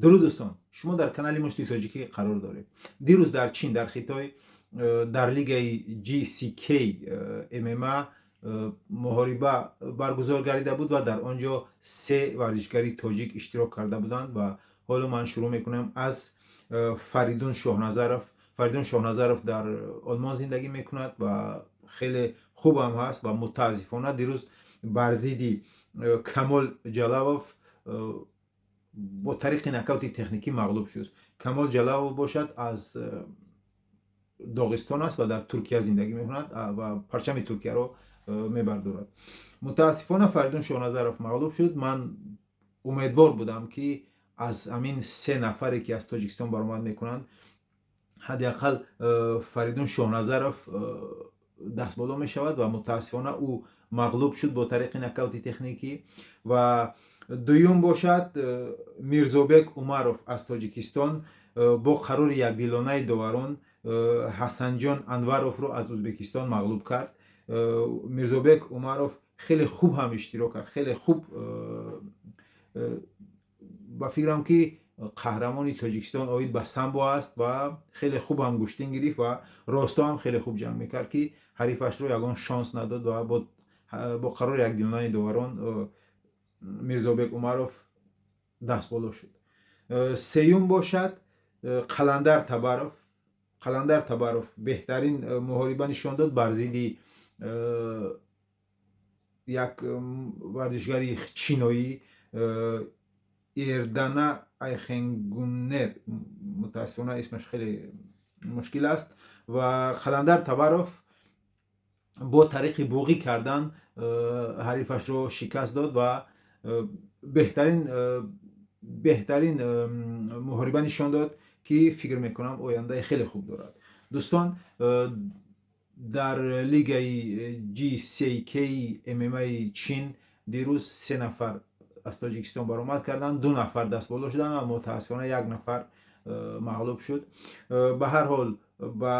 Дуруд, дӯстон! Шумо дар канали Мушти Тоҷикӣ қарор доред. Дирӯз дар Чин, дар Хитой, дар лигаи GCK ММА муҳориба баргузор гардида буд ва дар он ҷо се варзишгари тоҷик иштирок карда буданд. Ва ҳоло ман шурӯъ мекунам аз Фаридун Шоҳназаров. Фаридун Шоҳназаров дар Олмон зиндагӣ мекунад ва хеле хубам ҳаст ва мутаассифона дирӯз бар зидди Камол Ҷалавов бо тариқи нокаути техникӣ мағлуб шуд. Камол Ҷалавов бошад, аз Доғистон аст ва дар Туркия зиндагӣ мекунад ва парчами Туркияро мебардорад. Мутаассифона Фаридун Шоҳназаров мағлуб шуд. Ман умедвор будам, ки аз ҳамин се нафаре, ки аз Тоҷикистон баромад мекунанд, ҳадди ақал Фаридун Шоҳназаров дастболо мешавад ва мутаассифона ӯ мағлуб шуд бо тариқи нокаути техникӣ. Ва дуюм бошад, Мирзобек Умаров аз Тоҷикистон бо қарори якдилонаи доварон Ҳасанҷон Анваровро аз Ӯзбекистон мағлуб кард. Мирзобек Умаров хеле хуб ҳам иштирок кард, хеле хуб. Ба фикрам, ки қаҳрамони Тоҷикистон оид ба самбо аст ва хеле хуб ҳам гӯштин гирифт ва росто ҳам хеле хуб ҷанг мекард, ки ҳарифашро ягон шонс надод ва бо қарори якдилонаи доварон Мирзобек Умаров дастболо шуд. Сеюм бошад, Қаландар Табаров. Қаландар Табаров беҳтарин муҳориба нишон дод бар зидди як варзишгари чиноӣ Эрдана Айхенгунер. Мутаассифона, исмаш хеле мушкил аст. Ва Қаландар Табаров бо тариқи буғӣ кардан ҳарифашро шикаст дод ва беҳтарин муҳориба нишон дод, ки фикр мекунам, ояндаи хеле хуб дорад. Дӯстон, дар лигаи GCK ММАи Чин дирӯз се нафар аз Тоҷикистон баромад карданд. Ду нафар дастболо шуданд ва мутаассифона як нафар мағлуб шуд. Ба ҳар ҳол, ба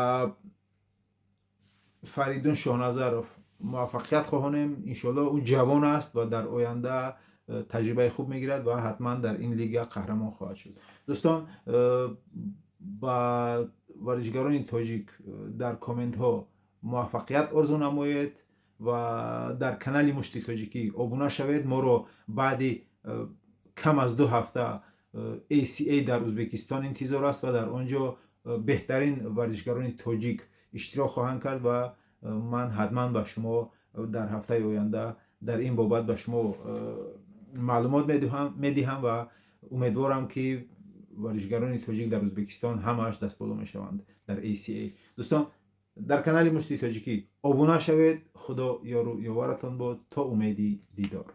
Фаридун Шоҳназаров муваффақият хоҳонем. Иншоалло, ӯ ҷавон аст ва дар оянда таҷрибаи хуб мегирад ва ҳатман дар ин лига қаҳрамон хоҳад шуд. Дӯстон, ба варзишгарони тоҷик дар комментҳо муваффақият орзу намоед ва дар канали Мушти Тоҷикӣ обуна шавед. Моро баъди кам аз 2 ҳафта ACA дар Ӯзбекистон интизор аст ва дар он ҷо беҳтарин варзишгарони тоҷик иштирок хоҳанд кард ва ман ҳатман ба шумо дар ҳафтаи оянда дар ин бобат ба шумо маълумот медиҳам ва умедворам, ки варзишгарони тоҷик дар Ӯзбекистон ҳамааш дастболо мешаванд дар ACA. Дӯстон, дар канали Мушти Тоҷикӣ обуна шавед. Худо ёру ёваратон бод. То умеди дидор.